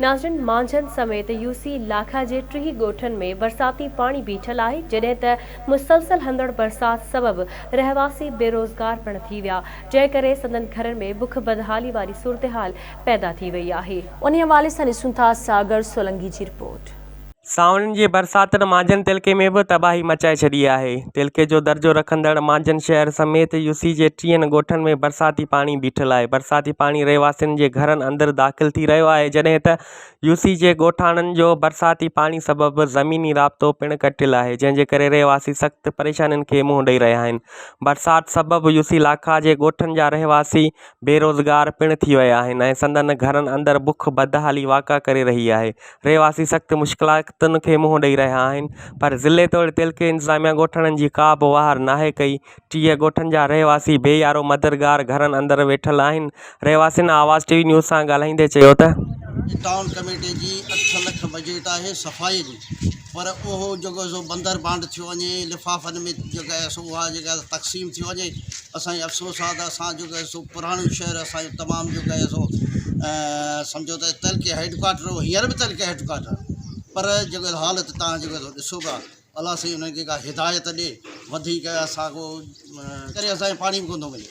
ناظرين مانجهند سميت يو سي لاکا جي 30 ڳوٺن ۾ برساتي پاڻي بيٺل آهي جڏهن ته مسلسل هلندڙ برسات سبب رهواسي بيروزگار پڻ ٿي ويا جنهن ڪري سندن گهرن ۾ بک بدحالي واري صورتحال پيدا ٿي وئي آهي. انهي حوالي سان ڏسون ٿا ساگر سولنگي جي رپورٽ. سانوڻين جي برساتن مانجهند تعلقي ۾ به تباهي مچائي ڇڏي آهي. تعلقي جو درجو رکندڙ مانجهند شهر سميت يوسي جي ٽيهن ڳوٺن ۾ برساتي پاڻي بيٺل آهي. برساتي پاڻي رهواسين جي گهرن اندر داخل ٿي رهيو آهي جڏهن ته يوسي جي ڳوٺاڻن جو برساتي پاڻي سبب زميني رابطو پڻ ڪٽيل آهي جنهن جي ڪري رهواسي سخت پريشانين کي منهن ڏئي رهيا آهن. برسات سبب يوسي لاکا جي ڳوٺن جا رهواسي بيروزگار پڻ ٿي ويا آهن ۽ سندن گهرن اندر بک بدحالي واڪا ڪري رهي آهي. رهواسي سخت مشڪلاتن کي منهن ڏئي رهيا آهن پر ضلعي توڙي تعلقي انتظاميا ڳوٺاڻن جي ڪا به واهر ناهي ڪئي، 30 ڳوٺن جا رهواسي بي يارو مددگار گهرن اندر ويٺل آهن، رهواسين آواز ٽي وي نيوز سان ڳالهائيندي چيو ته. ٽائون ڪميٽي جي اٺ لک بجيٽ آهي صفائي جي پر اهو جيڪو سو بندر بانڊ ٿيو وڃي لفافن ۾ جيڪا آهي سو اها جيڪا تقسيم ٿي وڃي اسانجي افسوس آهي ته اسان جيڪو آهي سو پراڻو شهر اسانجو تمام جيڪو آهي سو سمجهو ته تعلقي هيڊ ڪوارٽر هو هينئر به تعلقي هيڊ ڪوارٽر پر جيڪو حالت تان جيڪو سو ڏسو پيا الله سائين انهن کي ڪا هدايت ڏي وڌيڪ اسان کو ڪري اسانکي پاڻي به ڪونه ٿو ملي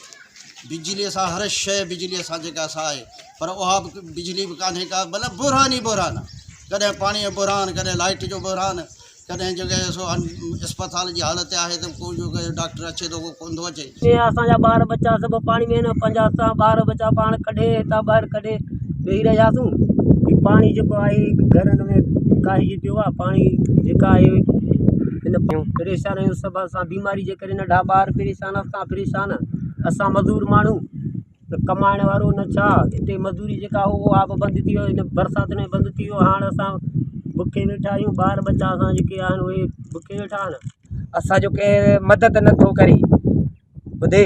بجلي سان هر شيء بجلي سان جيڪا سا آهي پر اها به بجلي به ڪانهي ڪا مطلب بحران ئي بحران آهي ڪڏهن پاڻي جو بحران ڪڏهن لائٽ جو بحران ڪڏهن جيڪو آهي سو اسپتال جي حالت آهي ته ڪو جيڪو آهي ڊاڪٽر اچي ٿو ڪو ڪونه ٿو اچي. جيئن اسان جا ٻار ٻچا سڀ پاڻي ۾ آهن پنهنجا اسان ٻار ٻچا پاڻ ڪڍي هتان ٻاهر ڪڍي ويهي رهياسون هي پاڻي جيڪو آهي گهرن ۾ ڪاهجي پيو آهي پاڻي جيڪا آهي هن پريشان آهيون سڀ اسان بيماري جي ڪري ننڍا ٻار پريشان اسان پريشان اسان مزور ماڻهو ته ڪمائڻ وارو نه ڇا هتي مزوري جيڪا اها به بند ٿي وئي هن برسات ۾ بند ٿي ويو هاڻ اسان بکي ويٺا آهيون ٻار ٻچا اسان جيڪي آهن اهي بکي ويٺا آهن. اسان جو ڪير مدد نٿو ڪري ٻڌي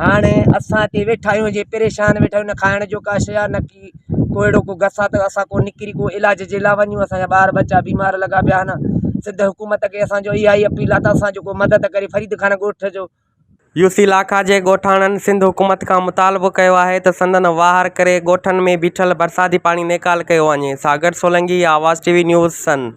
هاڻي اسان هتي ويٺا آهيون جي پريشان ويٺا آهيون نه کائڻ جو ڪا شيء آهي نه ڪي ڪو اهڙو ڪو گس آهي ته اسان ڪو نڪري ڪو علاج جي لاء وڃون اسان جا ٻار ٻچا بيمار لڳا پيا آهن سنڌ حڪومت کي اسان جو اها ئي اپيل آهي ته اسان جو ڪو مدد ڪري فريد خان ڳوٺ جو يو سي لاکا جي ڳوٺاڻن سنڌ حڪومت کان مطالبو ڪيو آهي ته سندن واهر ڪري ڳوٺن ۾ بيٺل برساتي پاڻي نيڪال ڪيو وڃي، Sagar Solangi, Awaz T V news, Sann.